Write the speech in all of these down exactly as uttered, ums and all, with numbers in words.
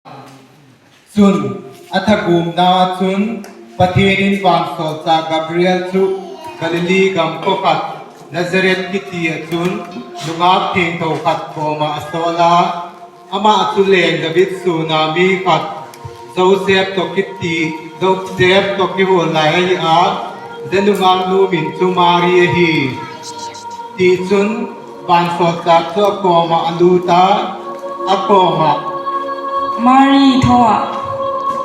Chun, athagumna chun, Pathen in vansol cha Gabriel chu Galilee gam kho khat Nazareth kiti a chun, nungak thengtho khat koma asol a, ama chu leng David suna mi khat, Joseph to kiti, Joseph to kihol lai ahi a, nungak nu min chu Mari ahi. Tichun, vansol cha chu akoma alut a, akoma, Mari, tho a,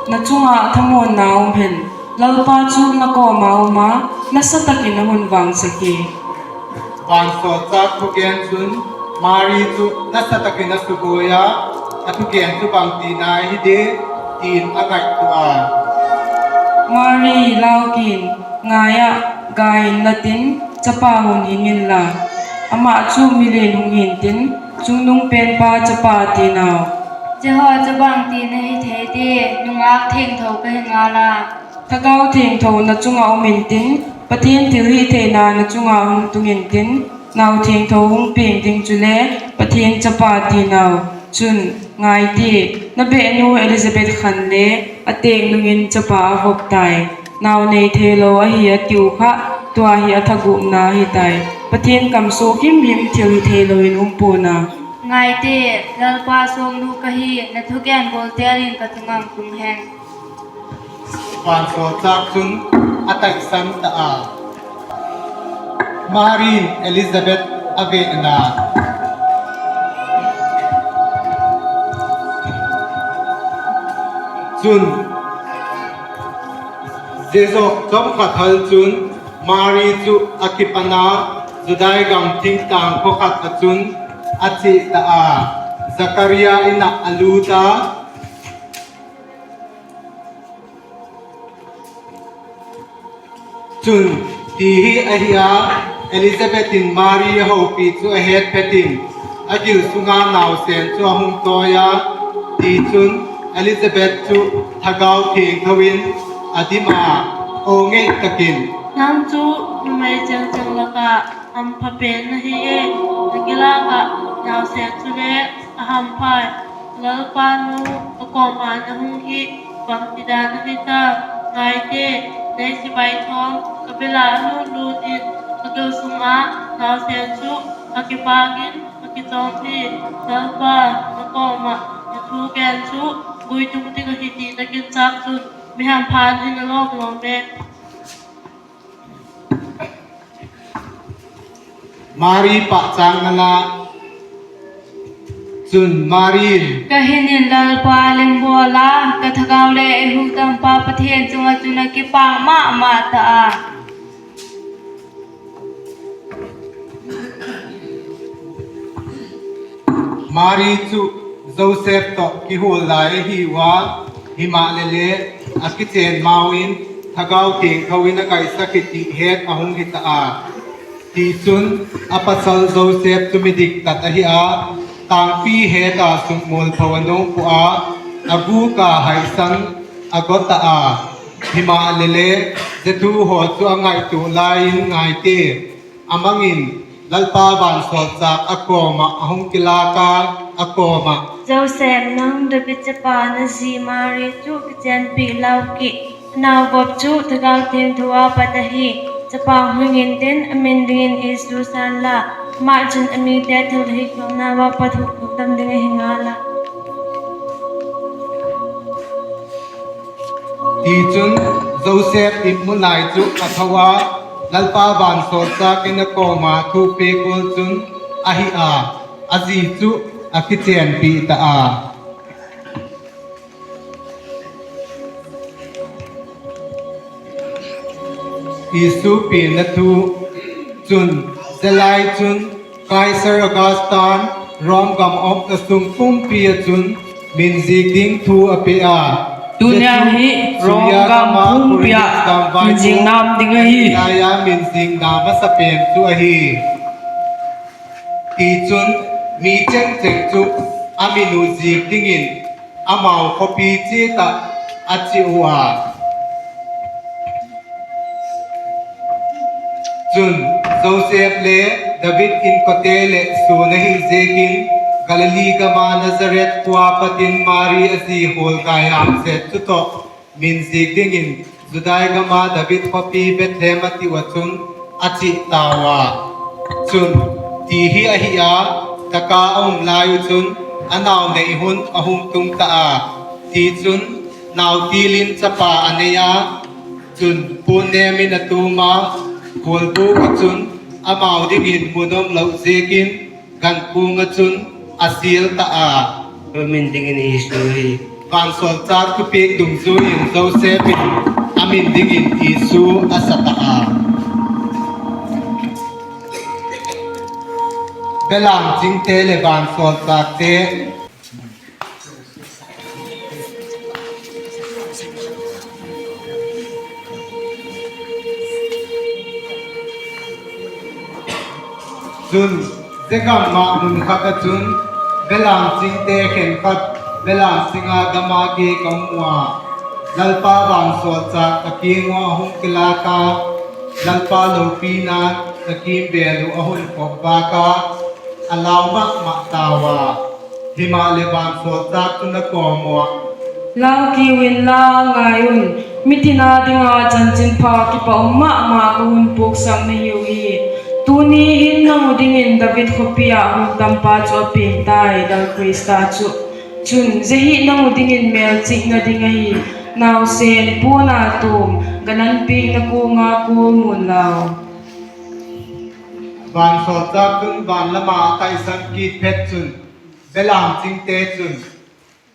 nachunga thamuanna um hen, Lalpa chu nakoma uma, nasatakin ahung vangsak e. Vansol cha thugen chun, Mari chu nasatakin asuboi a, athugen chu bang tina ahi de, tin angaito a. Mari, lau kin, ngai a, ga in natin, chapa hung hing inla, ama chu milen hung hintin, chungnungpenpa chapa tinau. Jehovah chu bang tina hithei de, nungak thengtho kahi ngal a. Thagau thengtho nachunga um intin, Pathen thilhihtheina nachunga hung tung intin, nau thengtho hung peng ding chule, Pathen chapa tinau. Chun, ngaite, nabehnu Elizabeth khan le, atek nungin chapa avop tai. Nau nei theilou ahi atiu kha, tua hi athagumna ahitai. Pathen kamsoh himhim thilhithei louvin umpon a. Ngaite, Lalpa songnu kahi, nathugen boltelin kathunga tung hen. Vansol cha chun ataisan ta a. Mari in Elizabeth avena. Chun, jejoh chomkhat hal chun Mari chu akipana Judai gam thingtang kho khat a chun ache ta a. Zakaria in a alut a. Chun, ti hi ahi a, Elizabeth in Mari ahoupi chu ahet phetin, agil sunga naosen chu ahung toi a, tichun Elizabeth chu Thagau Thengtho in adim a, o ngei takin. Nang chu numei chengcheng laka hampha pen nahi e, nagilak a naosen chu le ahamphai. Lalpa nu akoma nahung hi bangti dan ahitam, ngaite, nei chibai thom, kabela alut lut in, kagil sunga naosen chu akipak in, akichom hi, Lalpa, nakoma nathugen chu guitung ding ahi ti naginchat chun, mihampha nahi nalom lom e. Mari pahchang nala chun Mari in, kahin in Lalpa lim bol a, kathagau le eihuhdompa Pathen chunga chun akipak mama ta a. Mari chu Joseph toh kihol lai ahiuva, himahlele akichen mau in Thagau Thengtho in akaisah e ti het ahung hita a. Tichun apasal Joseph chu midiktat ahi a, tangpi heta sumil tho anom pua, aguh a haisan agota a. Himahlele, hethu ho chu angaito laiyin ngaite. Amangin, Lalpa vansol cha akoma ahung kilak a, akoma, Joseph, nang David chapa naji Mari chu kichenpi lou kit. Nao vop chu Thagau Thengtho a pat ahi. Chapa hung hintin, amin dingin Jesu sanla, ama chun amite thilhih lhomna uva pat hukdam ding ahi ngal a. Tichun Joseph in mun lai chu athou a, Lalpa vansol cha in akoma thupeh kol chun ahi a, aji chu akichenpi ta a. Jesu penna thu chun, jalai chun Caesar Augustan Rome gam omna sung pumpi a chun min jih ding thu apeh a. Tunia hi Rome gam pumpi a min jih nam ding ahi. Laiya min jih na masapen chu ahi. Tichun mi chengcheng chu amin u jih dingin amau khopi cheh a ache uva. Chun Joseph le David inkote le sun ahi jeh in Galilee gama Nazareth khoa patin Mary aji holngai hamset chutoh min jih dingin Judai gama David khopi Bethlehem atiuva chun achih tauva. Chun, ti hi ahia, taka aum lai uchun, anao nei hun ahung tung ta a. Tichun, nao tilin chapa anei a. Chun, pon nemin atum a, kolbu uchun, amau dingin mun umlou jekin, gankunga chun asil ta a. Amin dingin Isu hi. Vansol chak thupeh dungjuiyin Joseph in amin dingin Isu asa ta a. Belam chingte le vansol chakte. Chun, jegam mah mun khat a chun, belam chingte khenkhat, belam chinga gama gei ka mu a, Lalpa vansol chak a kinga hung kilaka, Lalpa loupina, a kimbel u ahung kop baka, alau mahmah tauva. Himahleh vansol chak chun akom uva. Lau kiuvin la ngai un, mitin a dinga chanchin pha kipa um mahmah kahung puisak nahiu hi. Tuni hin nang u dingin David khopi a hung tampa chu apeng tai, Lal Krista chu. Chun, jeh hi nang u dingin melchihna ding ahi, naosen, pon a tum, gananpina kunga kul mun lau. Vansol chak chun van lama akaisan kit phet chun, belam chingte chun.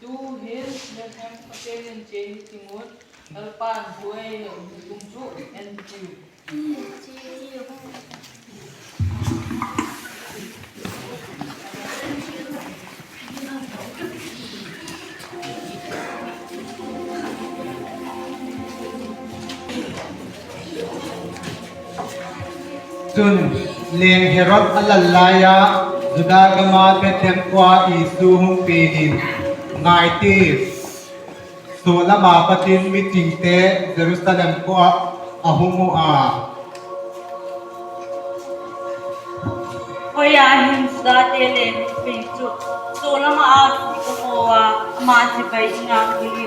Tuhin Bethlehem khopi a cheng ding un, Lalpan thu eihil ding chu en tiu. Chun, leng Herod alal laiya, Juda gama Bethlehem khoa Isu hung penin, ngaiti, solama patin michingte Jerusalem khoa ahung u a. Hoiya hin Judate leng peng chu, solama aksi kamu a, ama chibai inga kuli.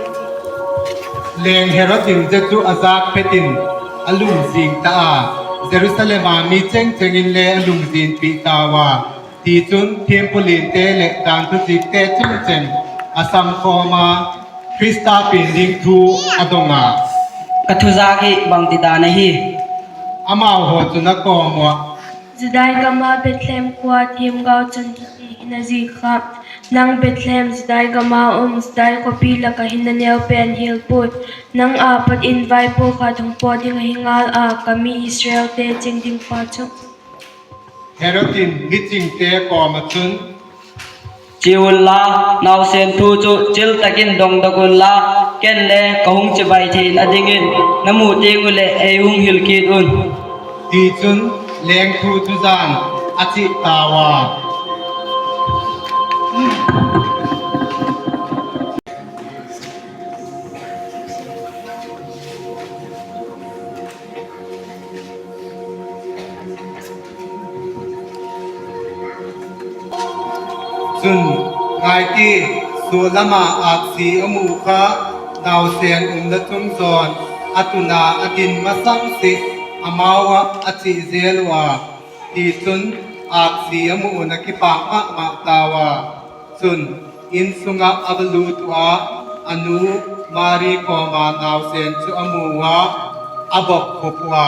Leng Herod in jeh chu ajah phetin, alungjing ta a, Jerusalem a mi chengcheng in le alungjin pi tauva. Tichun thempu lente le danthu chikte chengcheng asam khom a, Krista pen ding thu adong a. Ka thujah hi bangti dan ahi. Amaho chun akom uva. Judai gama Bethlehem khoa themgao chun hiti hin ajih kha. Nang Bethlehem, Judai gama um, Judai khopi laka hin naneo pen hel poi. Nang a pat in vaipo khat hung pot ding ahi ngal a, kami Israel te ching ding pa chu. Herod in michingte koma chun. Che unla, naosen thu chu chiltakin dongdok unla, ken le kahung chibai thei in adingin, namu teng uleh eihung hil kit un. Tichun, leng thu chu jan achih tauva. Chun, ngaiti, solama aksi amu kha, naosen umna chung jon, atuna adin masang seh, amau a achih jel uva. Tichun, aksi amu un akipah mahmah tauva. Chun, insunga avalut uva, anu Mary koma naosen chu amu uva, abop khup uva,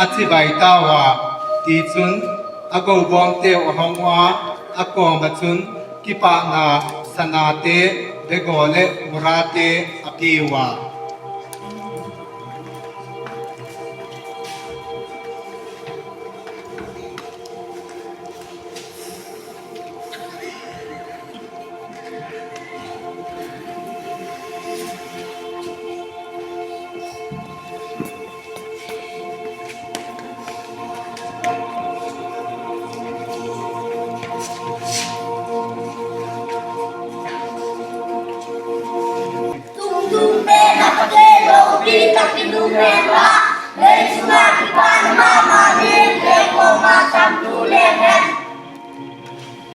achibai tauva. Tichun, agoubom teu ahong uva, akoma chun, kipahna sana te, bego le mura te ape uva. Tung tung pe na pe lo pi ta ki lu me la.